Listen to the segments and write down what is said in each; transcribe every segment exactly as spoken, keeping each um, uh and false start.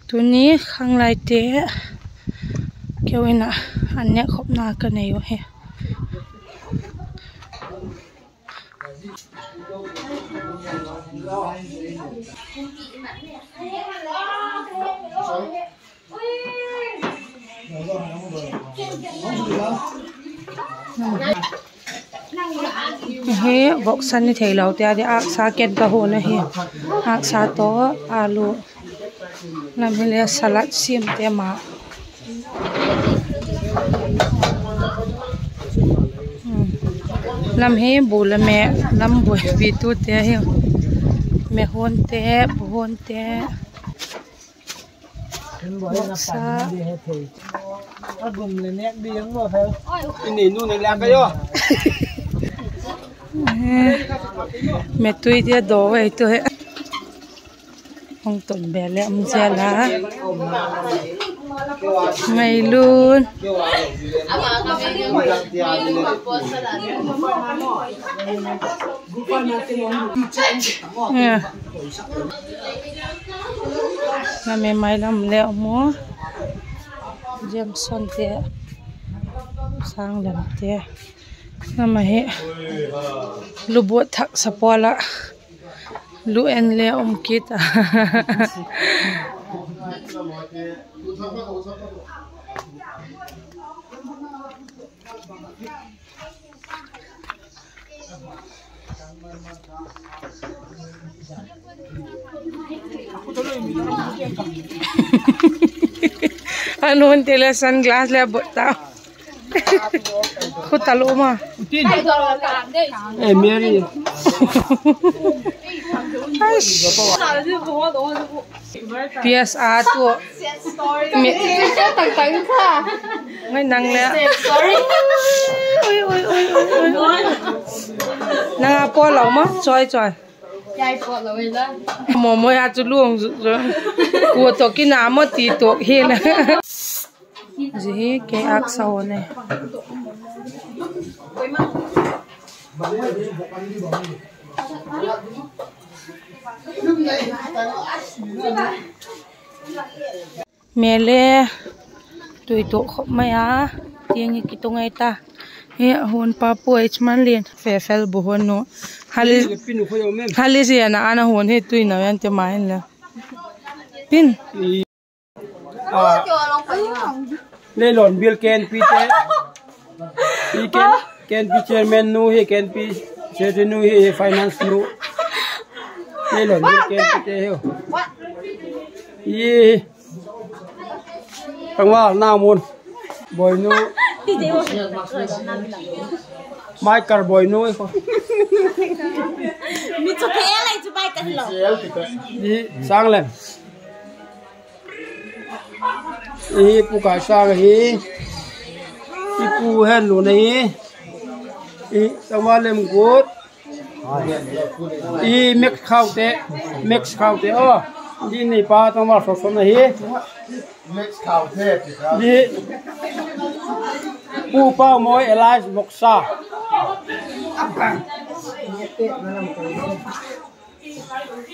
Tuni khanglaite keu in ah an nêk khopna ka nei u hi. Hi voksan ni theilo te a di âksa ken ka hun ahi. Âksa tawh alu. Lam hile salad siam te ma. Lam hi bu le me, lam buaipi tu te hi. Me hun te, bu hun te. Voksa. Metui te do ei tu hi. Hung ton be le um zial a. Ngailun. Na me mai lam le um u. Jameson te, Sanglam te. Nama hi lu buat thak sa pual ah lu en le um kit a. An hun te le sunglass le bot ta. Khu ta lo ma. Eh, Mary. P S R tu. Mi. Ngai nang le. Nang a pawl lo ma, choi choi. Momoi a chu luang zu zu. Kua tawh kina maw ti tawh hi la. Zi hi kei âksa haw ne. Me le tui tuak khop mai a, tiang i kitung ei ta. Hi hun pa pu ei chman lin, Fefel bu hun nu. Hali, hali zi ana ana hun hi tui na yan te ma hin le. Pin. Leilon Bial K N P te, i K N P chairman nu hi, K N P secretary nu hi, finance nu. Leilon Bial K N P te hi. I Tangval Namun, Boinu, Michael Boinu i kho. Mi chu K L ai chu Michael lo. I Sanglen. I Pu Kaisang hi. I Pu Henlun hi. I Tangval Lemgut. I Max Khaute, Max Khaute aw. Di ni pa tangval sawsawna hi. Di Pu Paumoi alias Voksa.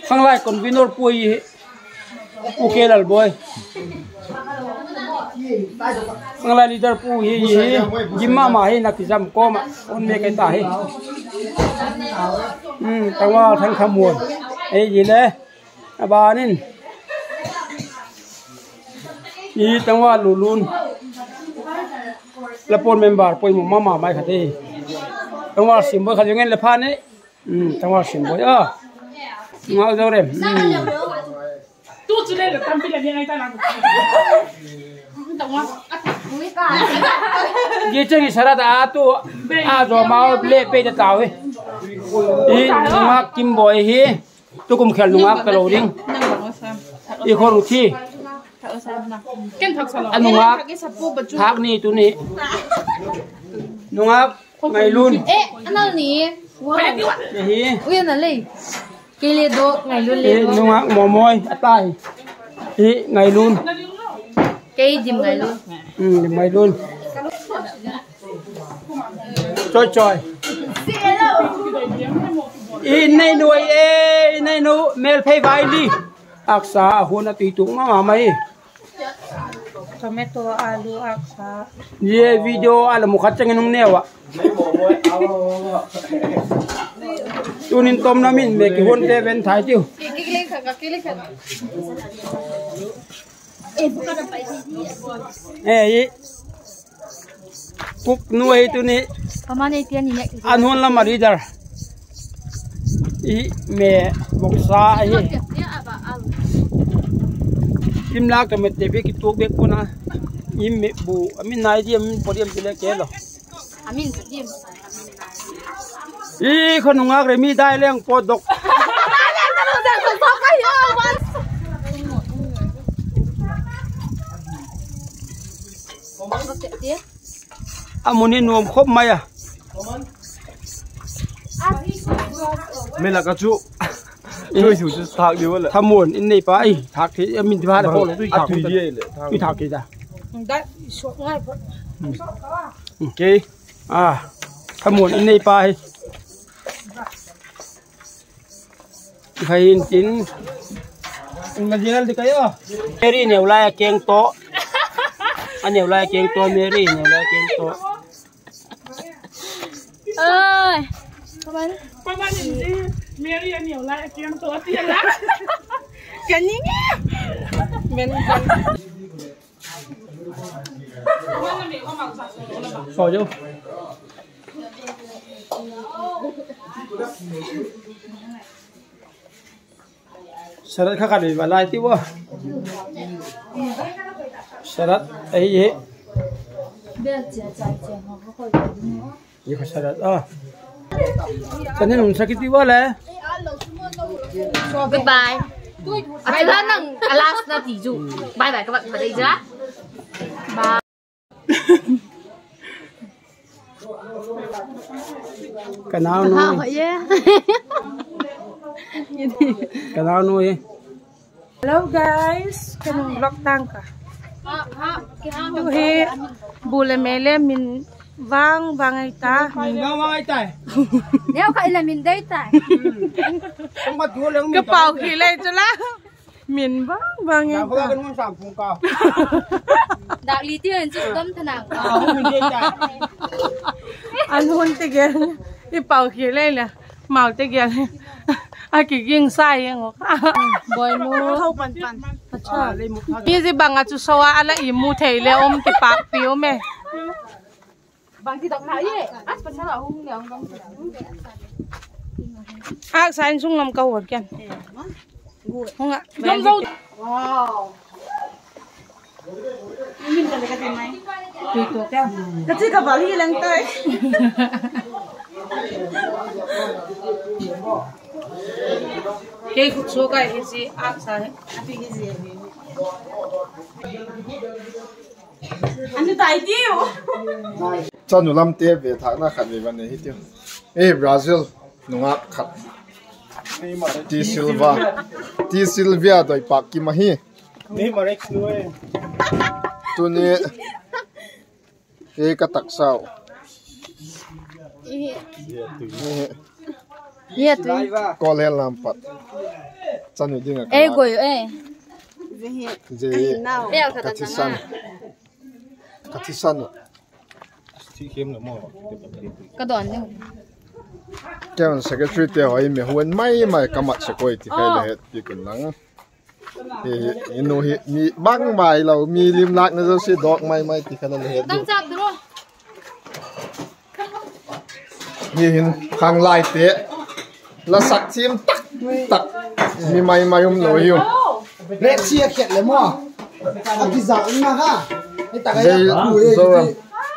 Khanglai convener pu hi. Pu K Lalboi. Khanglai leader pu hi, hi. Gim ma ma hi na kizam kawm ah. On me kai ta hi. Hmm, tangval Thangthamuan. Ei hi le. A ban in. I tangval Lulun. La pon member poimaw ma ma mai kha te. Tangval Simboi kha le ngen le phan e. Hmm, tangval Simboi a. Ngau zo rem. Hmm. Tu chu le tampi le ngai ta lang. Gi cheng i sara da tu. A zo mau le pe da tau hi. I nungak Kimboi hi. Tukum khel nungak ta lo ding. I khon u thi. A nungak. Thak ni tu ni. Nungak Ngailun. Eh, anal ni. Wow. Hi. Ui, ana lei. Kei le do Ngailun le. Hi, nungak Momoi, a tai. Hi, Ngailun. Kei Dim Ngailun. Hmm, Dim Ngailun. Choi, choi. I nei nu ai e, i nei nu Melphei Vaili. Aksa a hun a tui tuk ma ma mai. Tomato, alu, aksa. Zia video a la mu khat chang in hung neu a. Tunin tom na min me ki hun te ven thai tiu. Eh, i. Cook nu ahi tuni. An hun lam a leader. I me boksa ahi. Kim lak ka met te bi ki tuak bek puna. I me bu, a min nai diam, podium ti le ke lo. I kha nungak re mi dai leng po dok. A mun hi nuam khop mai a. Me lak a chu. Tui thu chu thak diu la. Thamuan in nei pa i thak thei, a min ti ba la ko lo tui thak. Tui thak thei da. Dai so ngai pa. Ke. A, thamuan in nei pa hi. Khai in tin. Mary neu lai a keng to. A neu lai a keng to, Mary neu lai a keng to. Oi. Paman. Paman in ti, Mary a neu lai a keng to ti la. Ka ni nge. Men kan. Soi jo. Salad kha khat va lai ti va. Salad ahi hi. Ni kha salad a. Kan ni nung sa kiti va le. Goodbye. A chu la nang a last na ti chu. Bye bye ka va pha dei ja. Bye. Ka naunu. Ka naunu hi. Hello guys, ka nung vlog tang ka. Tu hi bu le me le min vang vang ai ta. Min vang vang ai ta. Neu kha i le min dei ta. Ka pau khi le chu la. Min bang bang e. Dak li ti an chu dam tha nang. An hun ti gen. I pau khi le le. Mau ti gen. A kiging sa eng o. Boi mu. Thau pan pan. Acha. Mi zi bang a chu so a la i mu thei le um ti pak piu me. Bangti dok na ye, as pasal a hung le hung dong. Ak sa in sung lam ka hua kian. Hung a. Wow. Min ka le ka ti mai. Tui tu ka. Ka chi ka bali lang tai. Kei khuk so ka hi si ak sa hi. Ati hi si. An tai tiu. Chanu lam te ve thakna khat ve ban nei hi tiu. E Brazil nungak khat. Ti Silva. Ti Silva doi pak kim ahi. Tuni e ka taksau. Ko le lam pat. Chanu ding a. E goi e. Ze. Ka thisan. Ka thisan. Ka don ni. Ken secretary te hoi me huan mai mai ka mat se koi ti khai le het ti kun lang. Hi, hi, i nu hi mi bang mai lo, mi lim lak na zo si dok mai mai ti kha le het. Dang chap dro. Hi hin khang lai te. La sak thim tak tak. Mi mai mai um lo hiu. Red si a khet le mo. A ki zak na ha. Ni tak a ya ku ye.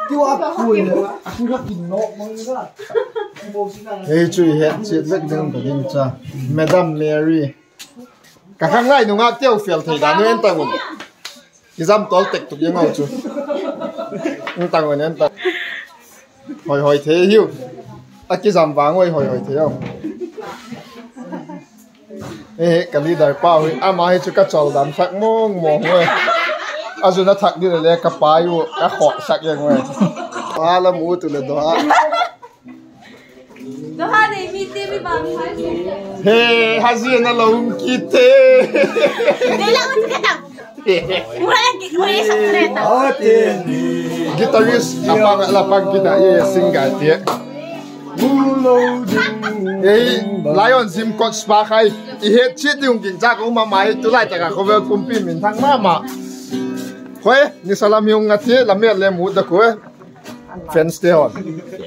Ti wa ku ye. A ku ra kin nok mang ga. Hei chu he chi vek ding ka ding cha. Madam Mary. Ka khang lai nungak teu fel thei dan en tang un. Ki zam tol tek tuk yang au chu. En tang un en tang. Hoi hoi thei hiu. A ki zam vang hoi hoi hoi thei au. Eh, ka leader pa hui, ama hi chu ka chol dam sak mong mong hui. A zun a thak di le ka pai u, ka khok sak yang hui. Pa la mu tu le do ha. Do ha nei mi He, hazia na lo um kit e. Guitarist a pang la pang kit a, e, singer ti. Ei, Lion Zim Kot Spa khai. I het chiat ding ging chak um a mai, tulai tak a khawvel pumpi min thang ma ma. Hoi, ni salam hiung a ti, la met le mu da ku e. Fans te hon.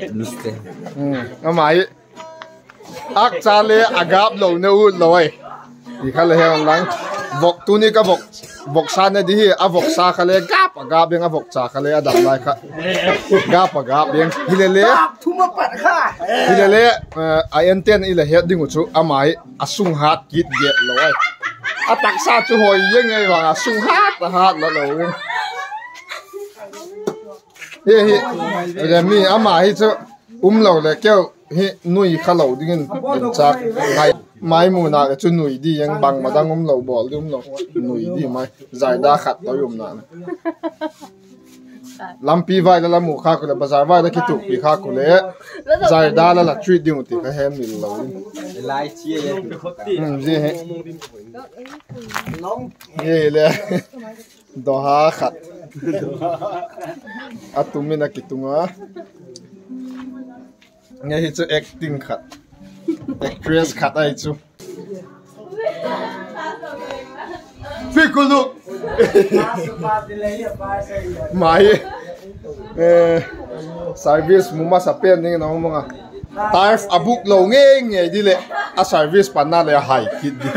Fans te. Hmm, a mai. Ak cha le a gap lo ne u lo ai. Ti kha le he lang. Vok tuni ka vok, vok sa ne di hi, a vok sa kha le gap a gap eng, a vok cha kha le a dam lai kha. Gap a gap eng. Hi le le. Hi le le, eh, a enten i le het ding u chu, a mai, a sung hat kit get lo ai. A taksa chu hoi eng ei vang, a sung hat, a hat la lo eng. Hi, hi. Le mi, a mai hi chu. Um lo le keu hi nui kha lo dingin chak ngai. Mai mu nak chu nui di eng, bangma dang um lo, bawl di um lo. Nui di mai. Zaida khat toi um na. Lampi vai la la mu kha ku le, bazar vai la kitukpi kha ku le. Zaida la la treat ding u ti kha he mil lo. Lai chi e. Hmm, zi he. Ye le. Doha khat. A tum in a kitung a. Nge hi chu acting khat. Actress khat ahi chu. Fikulu. Mai. Eh, service mu masa pen ding na manga. Turf a buk lo ngei ngei di le. A service panna le a hai kit di.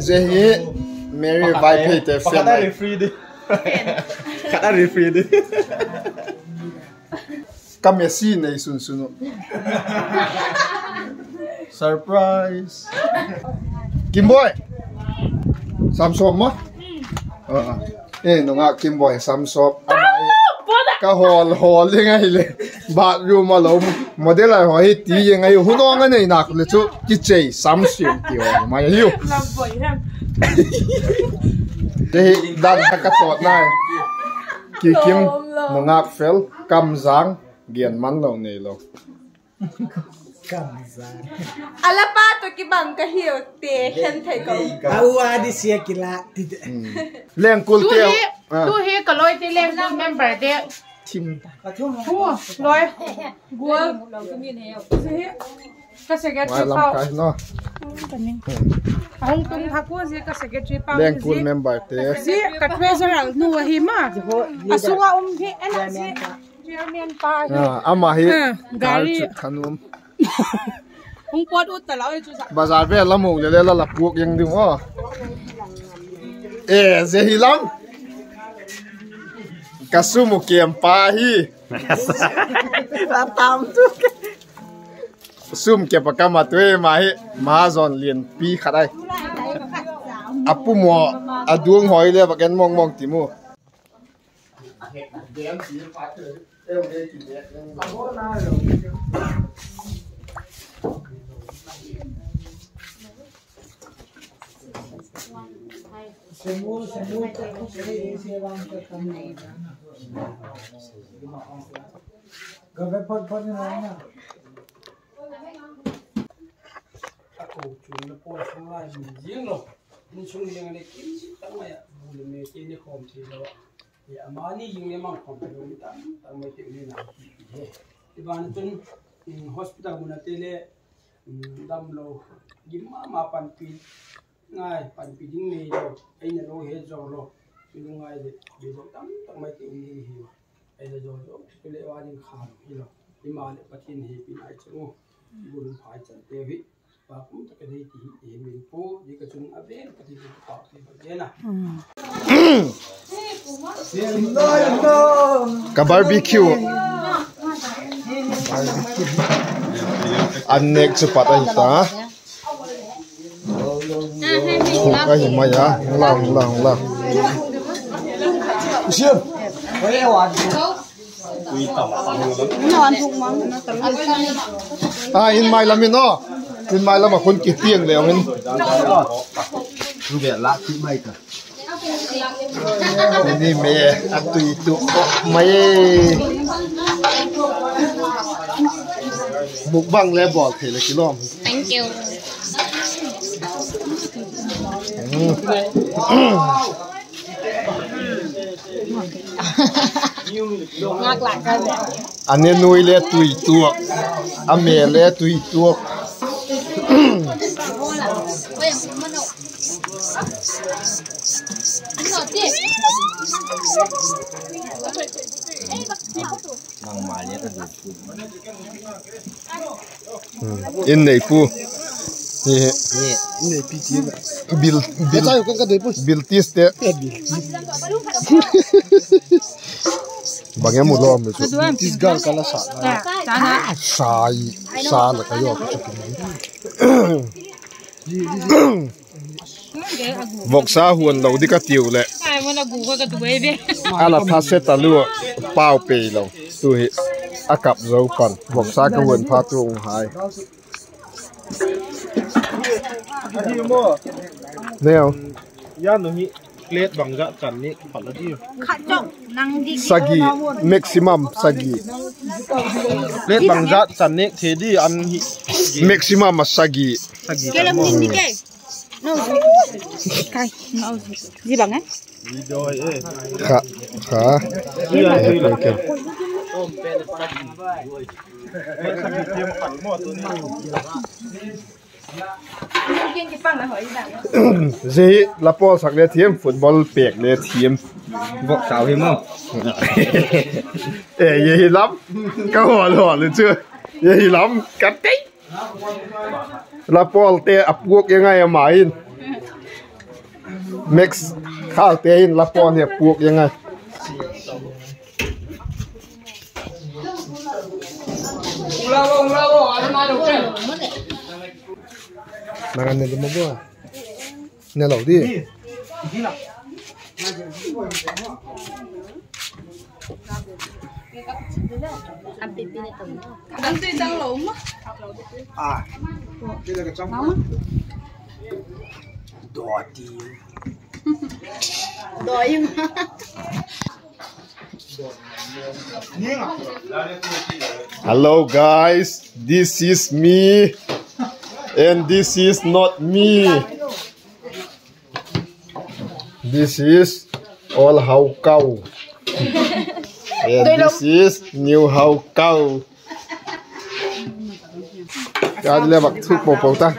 Zia hi Mary Vaiphei te fan. Khat a referee di. Khat a referee di. Ka Messi nei sun sun u. Surprise. Kimboi. Samsop ma. Ah, ah. Eh, nungak Kimboi, Samsop. Ka hol, hol ding ahi le. Bathroom a lo. Model ai ho hi ti eng ahi. Hun ong a nei nak le chu. Kichei, Samsop ti ho. Mai ahi u. Te hi dan ka ka sot nai. Kikim, nungak fel, kamzang, gen man lo nei lo. Kamzang. A la pa to kibang ka hiu te, hen thei ko. A u a di sia kila ti te. Lengkul te. Tu hi ka loi te, Lengkul member te. Thim. Thu, loi. Gual. Ka secretary pau. Ahung tung thak u zi ka secretary pau. Lengkul member te. Zi ka treasurer nu ahi ma. A sunga um hi en a zi. Chairman pa hi. Ah, ama hi. Ah, gari. Kar chu thanum. Hung pot ut ta lo hi chu sa. Bazar vel la mu le le la la puak eng ding aw. Eh, zia hi lam. Ka sum u kem pa hi. A tam tu. Sum kep a kam a tu e ma hi. Mahajon lianpi khat ai. A pum u a duang hoi le va ken mong mong ti mu. A ko chun na pawl sang lai mi zing lo. Insung leng a le kim si tak mai a, bu le me te ni khawm thei lo a. E, ama ni zing le mang khawm thei lo mi tam tak mai te ni na ti ti he. Ti ban chun, mm, hospital mun a te le, mm, dam lo, gim ma ma panpi ngai, panpi ding nei lo, ei na lo he zo lo. Ti lo ngai le, be zo tam tak mai te ni hi. Ei na zo zo, ti le wa ding kha lo hi lo. Ima le Pathian he pi nai chu. Bu lum phai chan te hi. Ka barbecue. An nek chu pat ahi ta. Thuk ahi mai a. Hung la, hung la, hung la. A, in mai lam in aw. In mai lam a khun kitiang leu in. Lu ve la ti mai ka. Ni me a tui tu mai. Mukbang le bawl thei le kilawm. Thank you. A ne nuai le tui tuak, a me le tui tuak. In nei pu. Ni hi. Bil, bil, bil tis te. Bang em u lawm chu. Tis gal ka la sa. Sa i, sa la ka yo ka chu. Voksa huan lo di ka tiu le. A la tha se ta lu, pau pei lo. Tu hi a kap zo pan. Voksa ka huan pha tu ung hai. Neo. Sagi, maximum sagi. Maximum a sagi. Sagi. Kai, no. Ji bang e? Kha, kha. Zia hi la pawl sak le thiam, football pêk le thiam. Vok sau hi maw. E, zia hi lam. Ka hawl hawl chu. Zia hi lam. Ka tei. La pawlte a puak e ngai ama in. Max Khalte in la pawl hi a puak e ngai. Nang an ne di mo bua. Ne lo di. An tui chang lo ma. A. Doti. Doi ma. Hello guys, this is me and this is not me. This is old Hau Kau. And this is new Hau Kau. Ka le bak thuk po po ta.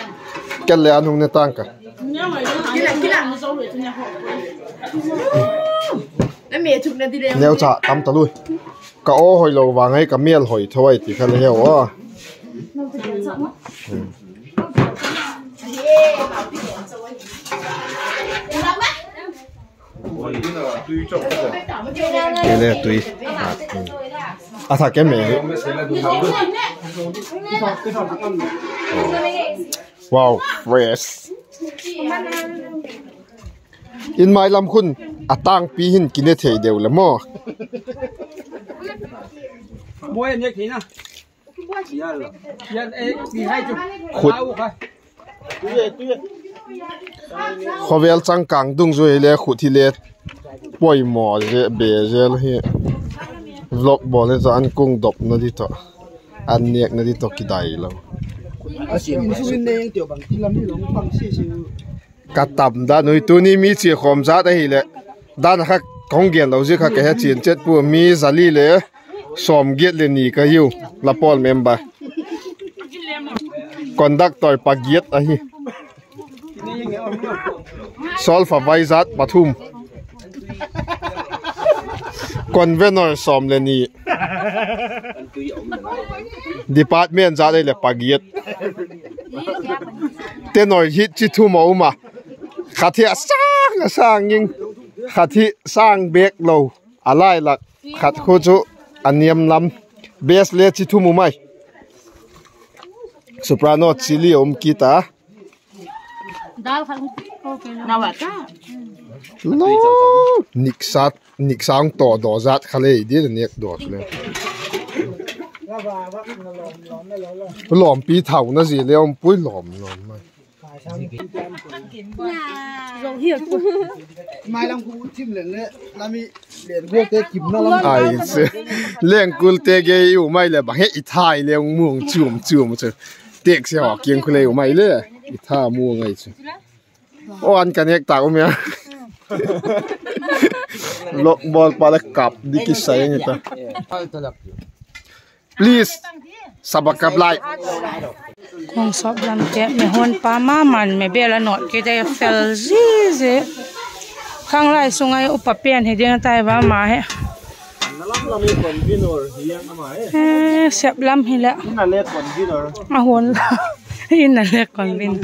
Ka le an hung ne tang ka. Neu cha tam ta lui. Ka aw hoi lo vang ai ka mial hoi tho ai ti kha le heu a. Kele tui. A tha ke me. Wow, fresh. In mai lam khun a tangpi hin kine thei deu le maw. Khut. Khawvel changkâng dungzui le khut hi le poimaw ze be zel hi. Vlog bawl le cha an kung dopna di tawh, an nêkna di tawh kidai lo. Ka tam dan ui, tuni mi chia khawm zat ahileh, dan a kha ka hung gen lo zia kha ka he chian chet pua, mi zali le sawmgiat le ni ka hiu, la pawl member. Conductor pagiat ahi. Solfa vai zat pathum. Convener sawm le ni. Department zat ei le pagiat. Tenor hit chi thum a um a. Khat hi a sâng a sâng ing. Khat hi sâng bêk lo. A lai lak. Khat khu chu a niam lam. Bass le chi thum um ai. Soprano chili a um kit a. Lo, niksat, niksang tawh daw zat kha lei di niak daw le. Lawmpi thauna zia le um pui lawm lawm mai. Ai se, lengkulte gei um ai le bang he i tha i le muang chuam chuam chu. Taxi haw kiang khu le um ai le i tha muang ai chu. Aw, an ka nêk tak um ia. Lok bawl pa le kap di kisai nge ta. Please, saba kap lai. Kong sop lam te me hon pa ma man me bel a nat kit a, fel zi zi. Khanglai sung ai upa pen hi ding tai ba ma he. Eh, sep lam hi le. A hon la. In a le kon vin.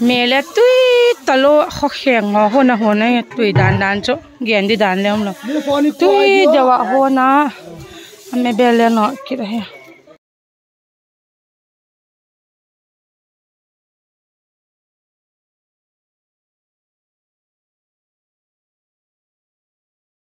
Me le tui talo kho kheng ngo hon a hon a tui dan dan chu. Gen di dan le um lo. Tui deu a hon a. A me bel le nat kit ahi.